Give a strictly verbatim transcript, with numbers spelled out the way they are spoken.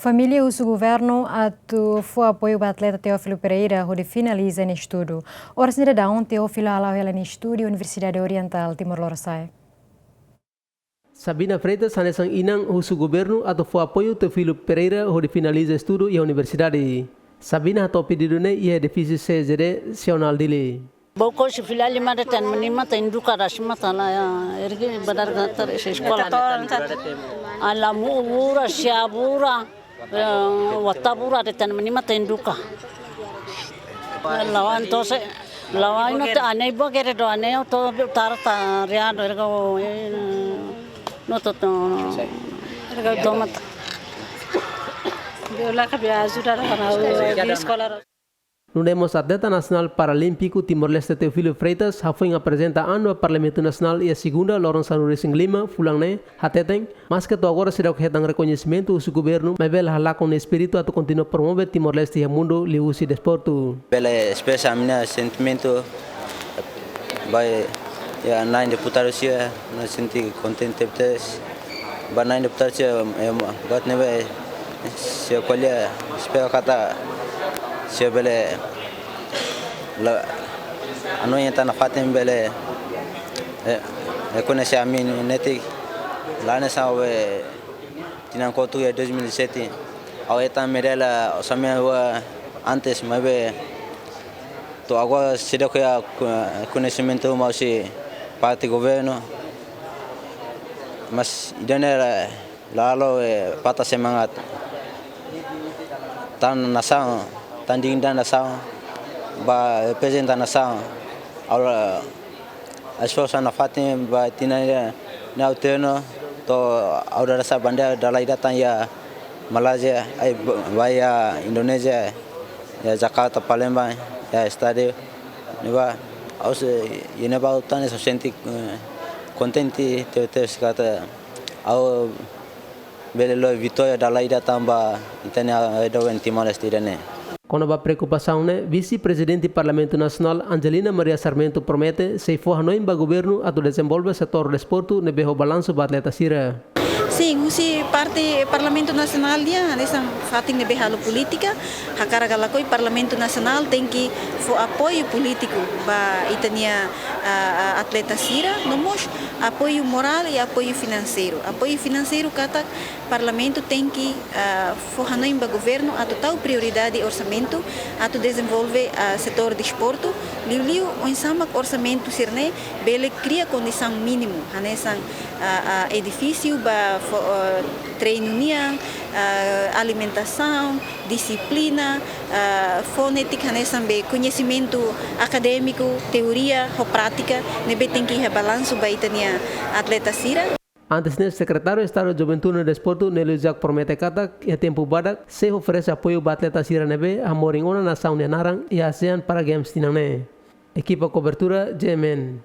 Família husu governu atu fó apoiu ba atleta Teófilo Pereira hodi finaliza nia estudu. Oras ne'e daudaun Teófilo hala'o hela nia estudu iha Universidade Orientál Timor Lorosa'e. Sabina Freitas hanesan inan husu governu atu fó apoiu Teófilo Pereira hodi finaliza estudu iha universidade. Sabina hato'o pedidu ne'e iha edifísiu C Z D Sional Dili. Boko si fila lima de ten menima ten duka das mata la ya. Ergi badar gatar se eskola. Ala mu bura, sia bura, eh, wata bura de ten menima ten duka. Lawan tose, lawan no te ane bo kere do ane to tarta riado erga o, eh, no to to. Erga tomata. Biola ka bia ajuda la kana di eskola. Nune'e mós atleta nasionál paralímpiku Timor-Leste Teófilo Freitas hafoin aprezenta an ba Parlamentu Nasionál iha segunda loron sanulu-resin-lima fulan ne'e, hateten, maske to'o agora seidauk hetan rekoñesimentu husi governu, maibé la halakon nia espíritu atu kontinua promove Timor-Leste iha mundu liuhusi desportu. Bele espresa ami-nia sentimentu ba iha na'in deputadu sira, ami sente kontente tebes. Ba na'in deputadu sira, eh, buat ne'ebé sira ko'alia, espera katak sira bele la, anu yang tanah fatin bele, eh, eh, kone si ami netik lane sa we tinan kotuk iha dois mil e sete. Ha'u hetan medalla orsamentu rua antes, maibé to'o agora seidauk iha ko-, koñesimentu mai husi parte governu. Mas ida-ne'e la, la halo, eh, patah semangat. Tan nasaun, tan dignidade nasaun, ba reprezenta nasaun. Ha'u la esforsu nafatin ba tinan ida ne'e ha'u treinu to'o ha'u dada sa'e bandeira dala ida tan iha Malázia, ai ba, ba iha Indonézia, iha Jakarta, Palembang, iha estádiu. Ne'ebá, ha'u sei, iha ne'ebá ha'u tan ne'e ha'u sente, eh, kontente tebetebes katak ha'u bele lori vitória dala ida tan ba ita-nia doben Timor-Leste ida-ne'e. Kona-ba preokupasaun ne'e, Vise-Prezidente Parlamentu Nasionál Angelina Maria Sarmento promete sei fó hanoin ba governu atu dezenvolve setór desportu ne'ebé ho balansu ba atleta sira. Sin, husi parte Parlamentu Nasionál nian, hanesan fatin ne'ebé halo polítika, hakarak ka lakohi Parlamentu Nasionál tenke fó apoiu polítiku ba ita-nia, ah, ah, atleta sira, no mós apoiu morál i apoiu finanseiru. Apoiu finanseiru katak Parlamentu tenke, ah, fó hanoin ba governu atu tau prioridade orsamentu atu dezenvolve, ah, setór desportu, liuliu oinsá mak orsamentu sira-ne'e bele kria kondisaun mínimu, hanesan, ah, ah, edifísiu ba fó, ah, treinu nian, ah, alimentasaun, dixiplina, ah, fó netik hanesan be koñesimentu akadémiku, teoria ho prátika, ne'ebé tenke iha balansu ba ita-nia atleta sira. Antes ne'e, Sekretáriu Estadu Juventude no Desportu, Nélio Jack promete katak iha tempu badak sei oferese apoiu ba atleta sira ne'ebé hamorin ona nasaun nia naran iha ASEAN Para Games tinan ne'e. Ekipa kobertura, G M N.